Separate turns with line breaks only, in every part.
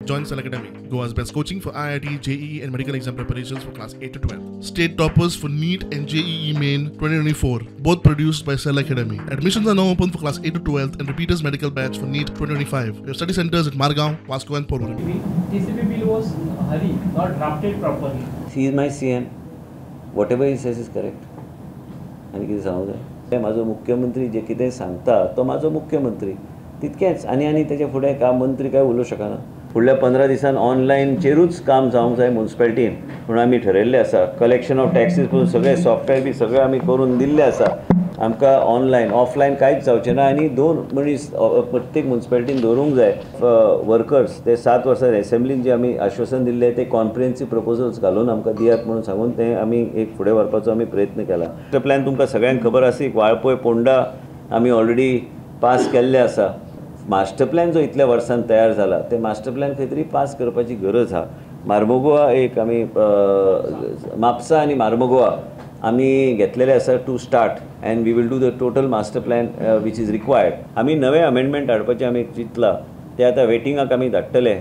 Join Cell Academy, Goa's best coaching for IIT, JEE and medical exam preparations for class 8 to 12. State toppers for NEET and JEE Main 2024, both produced by Cell Academy. Admissions are now open for class 8 to 12 and repeaters medical batch for NEET 2025. We have study centers at Margao, Vasco and Porvorim.
TCP bill was hurry, not drafted properly.
He is my CM. Whatever he says is correct. आनी कितें सांगूंक जाय? म्हाजो मुख्यमंत्री जे कितें सांगता तो म्हाजो मुख्यमंत्री तितकेंच. आनी आनी तेच्या फुडें काय मंत्री काय उलोवंक शकना. फुडल्या 15 दिसान ऑनलायनचेरूच काम जावंक जाय म्युनिसिपालिटीन म्हणून आमी ठरयल्लें आसा. कलेक्शन ऑफ टॅक्सीस पसून सगळें सॉफ्टवेअर बी सगळें आमी करून दिल्लें आसा. आमकां ऑनलायन ऑफलायन कांयच जावचें ना. आनी 2 मनीस प्रत्येक म्युनिसिपालिटीन दवरूंक जाय वर्कर्स. ते 7 वर्सां एसेंब्लीन जे आमी आश्वासन दिल्लें ते कॉम्प्रिहेन्सीव प्रपोजल्स घालून आमकां दियात म्हणून सांगून ते आमी एक फुडें व्हरपाचो आमी प्रयत्न केला. मास्टर प्लॅन तुमकां सगळ्यांक खबर आसा. वाळपय पोंडा आमी ऑलरेडी पास केल्ले आसा. मास्टर प्लॅन जो इतल्या वर्सान तयार जाला ते मास्टर प्लॅन खंय तरी पास करपाची गरज आहा. मार्मगोवा एक आमी म्हापसा आनी मार्मगोवा आमी घेतलेले आसा to start and we will do the total master plan which is required. आमी नवे अमेंडमेंट हाडपाचें आमी चिंतलां, ते आतां वेटिंगाक आमी धाडटले.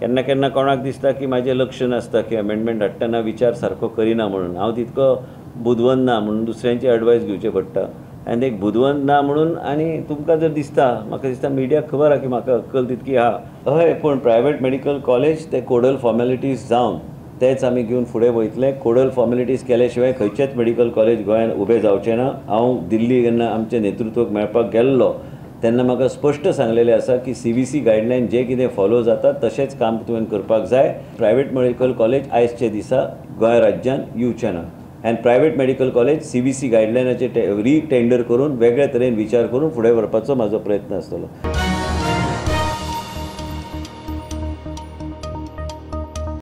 केन्ना केन्ना कोणाक दिसता की म्हाजें लक्ष नासता की अमेंडमेंट हाडटना विचार सारको करिना म्हणून. हांव तितको बुदवंत ना म्हणून दुसऱ्यांची एडवायस घेवचें पडटा. आनी एक बुदवंत ना म्हणून आनी तुमकां जर दिसता, म्हाका दिसता मिडियाक खबर आहा की म्हाका अक्कल तितकी आहा. हय, पूण प्रायवेट मेडिकल कॉलेज ते कोडल फॉर्मेलिटीज जावन तेच आमी घेवन फुडें वयतले. कोडल फॉर्मेलिटीज केले शिवाय खंयचेच मेडिकल कॉलेज गोंयांत उबें जावचें ना. हांव दिल्ली जेन्ना आमचें नेतृत्वाक मेळपाक गेल्लो तेन्ना म्हाका स्पश्ट सांगलेलें आसा की CVC guideline जे कितें फॉलो जाता तशेंच काम तुवें करपाक जाय. प्रायवेट मेडिकल कॉलेज आयजच्या दिसा गोंय राज्यांत येवचें ना. आनी प्रायवेट मेडिकल कॉलेज CVC गायडलायनाचे रिटेंडर करून वेगळे तरेन विचार करून फुडें व्हरपाचो म्हाजो प्रयत्न आसतलो.